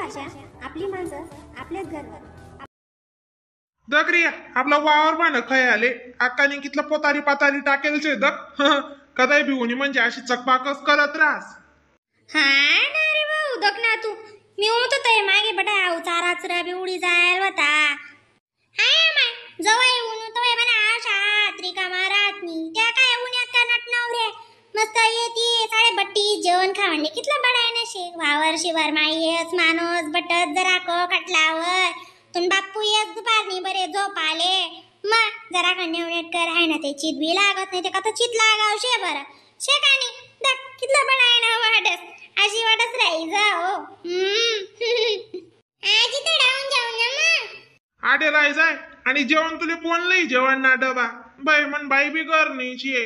भाषा, आपली माणसं, आपलेच गर्व. दगरी आपला वावर बाण खयाले अक्काने कितलं पोतारी पातारी टाकेल छे दग. कदाय भिवनी म्हणजे अशी चकपाकच करत रास. हा ना रे भाऊ, दग ना तू मी होतो ते मागे बटा आऊ चारा चुरा बी उडी जायल होता. हाय my जवळ येऊन तो म्हणा आशा त्रिकामा राहत नी त्या काय उन्हात का नटनावरे मस्त येते साडे बट्टी जेवण खावणे कितलं बडाय ना शे वावर शिवर माई येस माणूस बटत जरा को खटलावर तुन बाप्पू येस दुपारनी बरे झोप आले मग जरा का नेवनेट कर आहे ना ते चित बी लागत नाही ते का चित लागाव शे बरं शे का नाही दक कितलं बडाय ना वाटस अशी वाटस राही जा हो. आजी तर डाऊन जाऊ ना मग आडे राही जाय आणि जेवण तुले फोन लई जेवण ना डबा बाई मन बाई बी कर नाही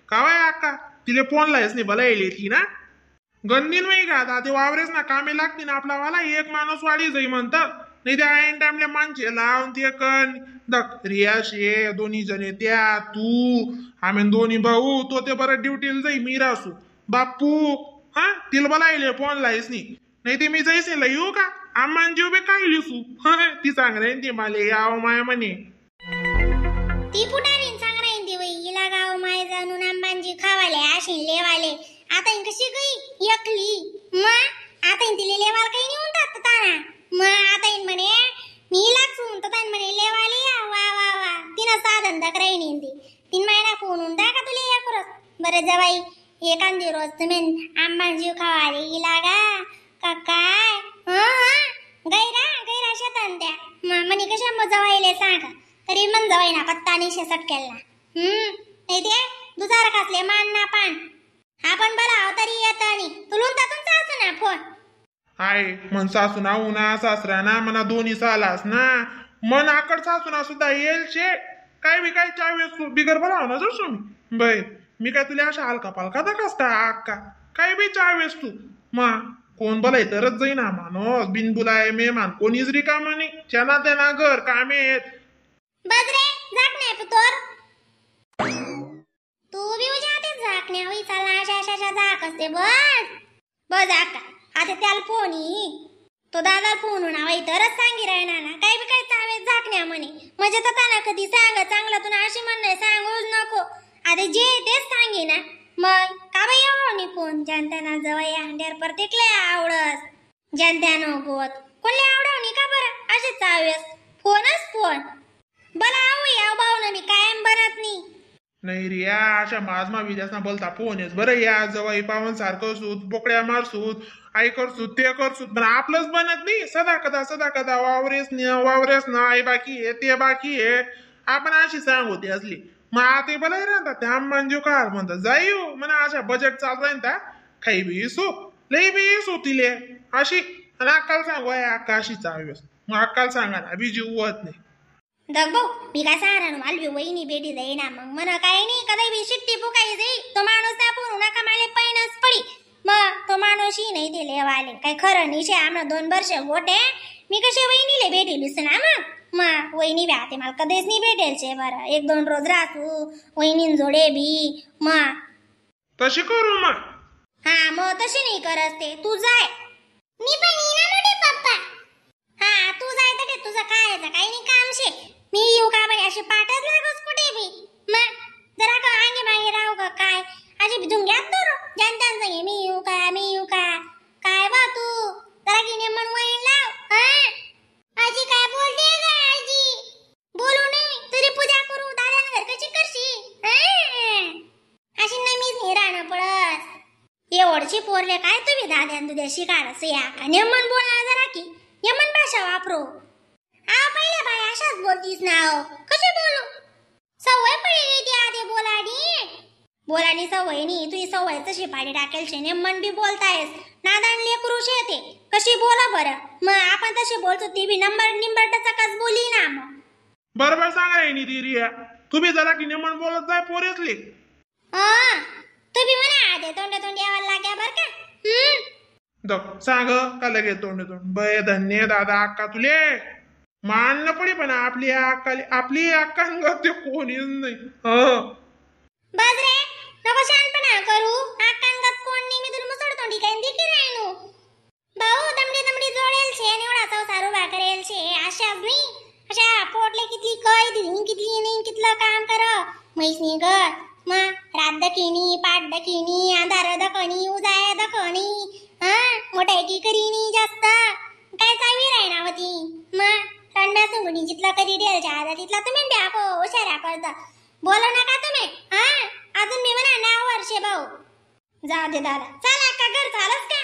कावाय आका तिले फोन लायच नाही भला येईल ती ना गंदीन वही का आता ते वावरेच ना कामे लागते ना आपला वाला एक माणूस वाढी जाई म्हणत नाही ते ऐन टाइमले माणसे लावून ते कन दक रिया शे दोन्ही जण त्या तू आम्ही दोन्ही भाऊ तो ते बरं ड्युटीला जाई मी रासू बाप्पू हा तिला बोलायले फोन लायच नाही नाही ते मी जाईस नाही येऊ का आम्मान जीव बी काय लिसू ती सांग रे ती माले याव माय म्हणे ती पुढारीन सांग राहीन ती वई हिला गाव माय जाणून आंबांजी खावाले अशी लेवाले आता इन कशी गई एकली मग आता इन तिले लेवाल काही नाही म्हणतात ताना मग आता इन म्हणे मी लागसून तर म्हणे लेवाले या वा वा वा तिनं साधन दक राहीन ती तीन महिना फोन होऊन का तुले या करत बरं जवाई एखादी रोज तुम्ही आंबांजीव खावाले हिला गा का काय गैरा गैरा शेतान त्या म्हणे कशा मग जवाईले सांग तरी मन जवाई ना पत्ता नाही शेसट केला नाही ते दुजार खासले मान ना पान आपण बला तरी येत आणि तुलून तातून सासू ना फोन हाय मन सासू ना उना सासरा ना मना दोन्ही सालास ना मन आकड सासू ना सुद्धा येईल शे काय बी काय चावी बिगर बोलाव ना जर मी बाई मी काय तुला अशा हलका पालका दाखसता अक्का काय बी चावेस तू मा कोण बोलाय तरच जाईना माणूस बिन बुलाय मेहमान कोणीच रिकामा नाही चना त्यांना घर कामे आहेत. बस रे जाक नाही पुतोर तू बी उजाते जाक नाही होई चालला अशा अशा अशा जाक असते बस बस आका आता त्याला फोन ये तो दादा फोन होणार बाई तरच सांगी राहणार ना काय बी काय चावे झाकण्या म्हणे म्हणजे तर त्यांना कधी सांग चांगला तुला अशी म्हण सांगूच नको आता जे तेच सांगे ना मग का बाई एवढं नाही फोन ज्यान जवळ या हंड्यावर प्रत्येकले आवडस ज्यान त्यानं गोत कोणले आवडव नाही का बरं असे चावेस फोनच फोन बला आऊ याव भाऊ ना मी कायम बनत नाही नाही रे या अशा माझमा विद्यासना बोलता फोन येस बरं या जवाई पावन सारखं सूत बोकड्या मारसूत आई करसूत ते करसूत पण आपलंच बनत नाही सदा कदा सदा कदा वावरेस वावरेस ना आई बाकी आहे ते बाकी आहे आपण अशी सांग होती असली मग आता बरं राहता त्या म्हणजे काय म्हणतात जाई म्हणा अशा बजेट चालू राहीन त्या काही बी इसू लई बी इसू तिले अशी आणि अक्काला सांगू आहे अक्का अशी चावीस मग अक्काला सांगा ना बी जीव होत नाही. दग भाऊ मी काय सांगणार मला बी वहिनी भेटी जाई ना मग मन काय नाही कधी बी शिट्टी फुकाई जाई तो माणूस ना पुरू नका माले पैनच पडी मग तो माणूस ही नाही दिले वाले काय खरं नाही शे आम्हाला 2 वर्ष गोटे मी कसे वहिनीले भेटेल ना मग मग वहिनी बी आते मला कधीच नाही भेटेल शे बरं 1-2 रोज राहतो वहिनीन जोडे बी मग तशी करू मग हा मग तशी नाही करत ते तू जाय मी पण येईना मोठे पप्पा हा तू जाय तर तुझं काय काही नाही काम शे मी येऊ का बाई अशी पाठच लागोस कुठे बी मग जरा का आंगे मागे राहू का काय अशी झुंग्यात धरू जनतान संगे मी येऊ का मी येऊ का काय बा तू जरा की नेमन वहीन लाव हा आजी काय बोलते ग आजी बोलू नाही तुझी पूजा करू दादान घर कशी करशी अशी नमीच नाही राहणं पडस एवढची पोरले काय तुम्ही दाद्यान तुझ्या शिकाडस या का नेमन बोलणार जरा की नेमन भाषा वापरू आ पहिले बाई अशाच बोलतीस ना हो कशी बोलू सवय पडली ती आधी बोलाडी बोलानी सवय नाही तुझी सवय तशी पाडी टाकेल शे नेमन बी बोलतायस नादान लेकरू शे ते कशी बोला बरं मग आपण तशी बोलतो ती बी नंबर निंबर टचकाच बोली ना मग बरोबर सांगा नी ती रिया तुम्ही जरा की नेमन बोलत जाय पोरेसले हा तुम्ही म्हणा आधी तोंड तोंड यावं लाग्या बर का दग सांग का लगेच तोंड तोंड बय धन्य दादा अक्का तुले मानणं पडी पण आपली अक्का आपली अक्का ते कोणीच नाही. बस रे नको शहाणपणा करू अक्कांगत कोण नाही मी तुला मुसळ तोंडी काय देखील राहिनो भाऊ दमडी दमडी जोडेल छे इंकितली नाही इंकितलं काम कर म्हैसनी ग मग रात दखिनी पाट दखिनी अंधार दखणी उजाया दखणी हा मोठायकी करीनी जास्त काय चावी राही ना ती मग रणम्या सुंगुनी जितला करी डेल जादा तितला तुम्ही ब्या को हुशारा करता बोलो नका तुम्ही. हा अजून मी म्हणा ना वर्षे भाऊ जाऊ दे दादा चला का घर चालस का.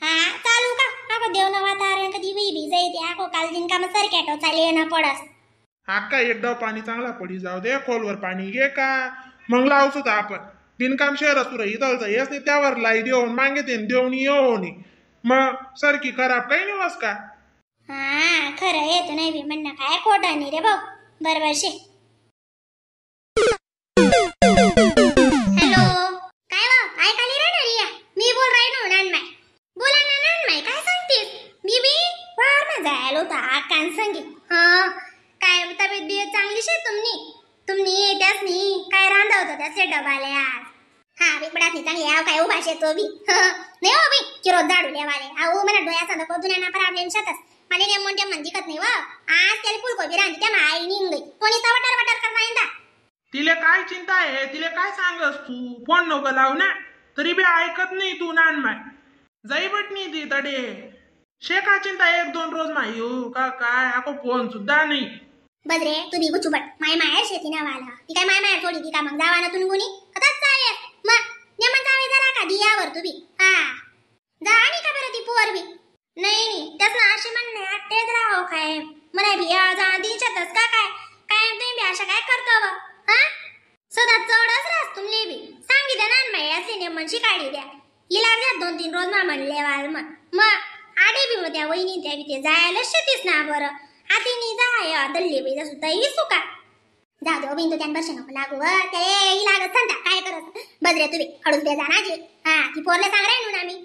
हा चालू का अगो देव ना वातावरण कधी बी भिजाय ते आको काल दिन का मग सरकेटो चाले ना पडस. अक्का एक डाव पाणी चांगला पडी जाऊ दे खोलवर पाणी घे का मग लावतो तर आपण बिनकाम शहर असू रे इथलचा येस नाही त्यावर लाई देऊन मागे ते देऊन येऊन मग सरकी खराब काही नाही बस का. हा खरं येतो नाही बी म्हणणं काय खोटं नाही रे भाऊ बरोबर शे. हॅलो काय वा ऐकायला रे ना रिया मी बोल राही नो नानमाय. बोला ना नानमाय काय सांगतेस. मी बी वार ना जायला होता आकान संगी. हा काय तब्येत बियत चांगली शे तुमनी तुमनी त्यासनी काय रांधा होतं त्यासले डबाले आज. हा बिकडात चांगली आव काय उभा शे तो बी. नाही हो बी चिरोज झाडू लेवाले आहो मला डोळ्याचा नको जुन्या प्रॉब्लेम शेतस मला नेमून ते मन दिखत नाही व आज त्याला फुलकोबी रांधी त्या आई निंग गई कोणी वटर वटर कर नाही. तिले काय चिंता आहे तिले काय सांगस तू फोन नको लावू ना तरी बी ऐकत नाही तू नानमाय जाई बट नाही ती तडे शे का चिंता एक दोन रोज माय येऊ का काय आको फोन सुद्धा नाही. बजरे तू बी गुचुबट माय माहेर शेती ना वाला ती काय माय माहेर सोडी ती का मग जावा ना तुन गुणी कदाच जाय मग नेमन जावे जरा का दियावर तू बी. हा जा आणि का बरं ती पोर बी नाही नाही त्यास अशी म्हणणे आट्टेच राहो काय मला बी या जा दिशतच का काय काय तुम्ही बी अशा काय करतो व हा सदा चढच रास तुमले बी सांगितलं ना माय असे नेमन शिकाडी द्या हिला द्या दोन तीन रोज मा म्हणले वाल मग मग आडे बी मग त्या वहिनी त्या बी ते जायला शेतीच ना बरं आतीनी जाय दल्ली बी जसं तई सुका जाऊ दे बिंदू त्यान वर्ष नको लागू व ते ही लागत सांगता काय करत बजरे तुम्ही हळूच बे जाणाजी. हा ती पोरले सांग रे ना मी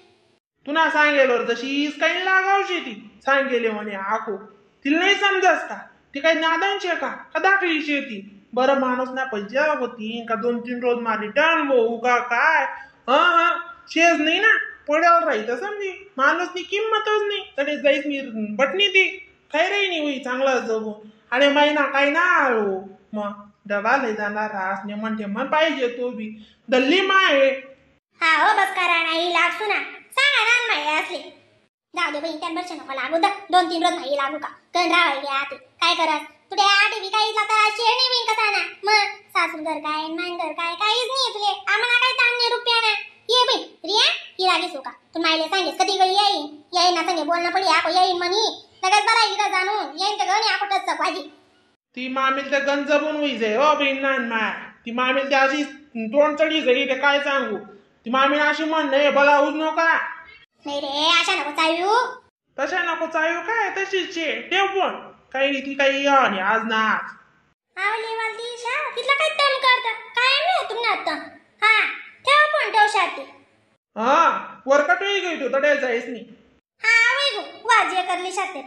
तुना सांगेल तशीच काही लागावशी ती सांगेले म्हणे आको तिला नाही समजस का ती काही नादांची का का दाखलीशी ती बरं माणूस ना पैसे होती का दोन तीन रोज मारी रिटर्न भाऊ का काय. हा हा शेज नाही ना पड्यावर राहील समजी माणूसनी किंमतच नाही तरी जाईस मी बटणी ती काही रे नाही होई चांगला जगू आणि महिना काही ना आलो मग डबा लय जाणार रास ने म्हणते मन पाहिजे तो बी दल्ली माय. हा हो बस करा नाही लागसू ना सांगा ना माय असले जाऊ दे बहीण त्यांवर नको लागू दा दोन तीन रोज नाही लागू का कण राहाय आते काय करत तुझ्या आटे बी काही जाता शेणी बी कसा ना मग सासूर घर काय मान घर काय काहीच नाही तुले आम्हाला काही ताण नाही रुपयाना ये बाई रिया ही लागेस का तू मायले सांगेस कधी गई येईन येईन ना सांगे बोलणं पडी आको येईन म्हणी लगेच बरा इकडं जाणून येईन तर गणी आको टच भाजी ती मामील तर गंज बनवू जाय हो बहीण नान माय ती मामील तर अशी तोंड चढी जाई ते काय सांगू ती मामी अशी म्हण नाही बोलावूच नका. नाही रे अशा नको चालू तशा नको चालू काय तशीच ठेव फोन काही नाही ती काही आणि आज ना आज आवली वालती शा तिथला काय दम करता काय नाही तुम्ही आता. हा ठेव फोन ठेव शाती. हा वरकट गई तू तडे जायस नाही. हा वै गो वाजे करली शाते.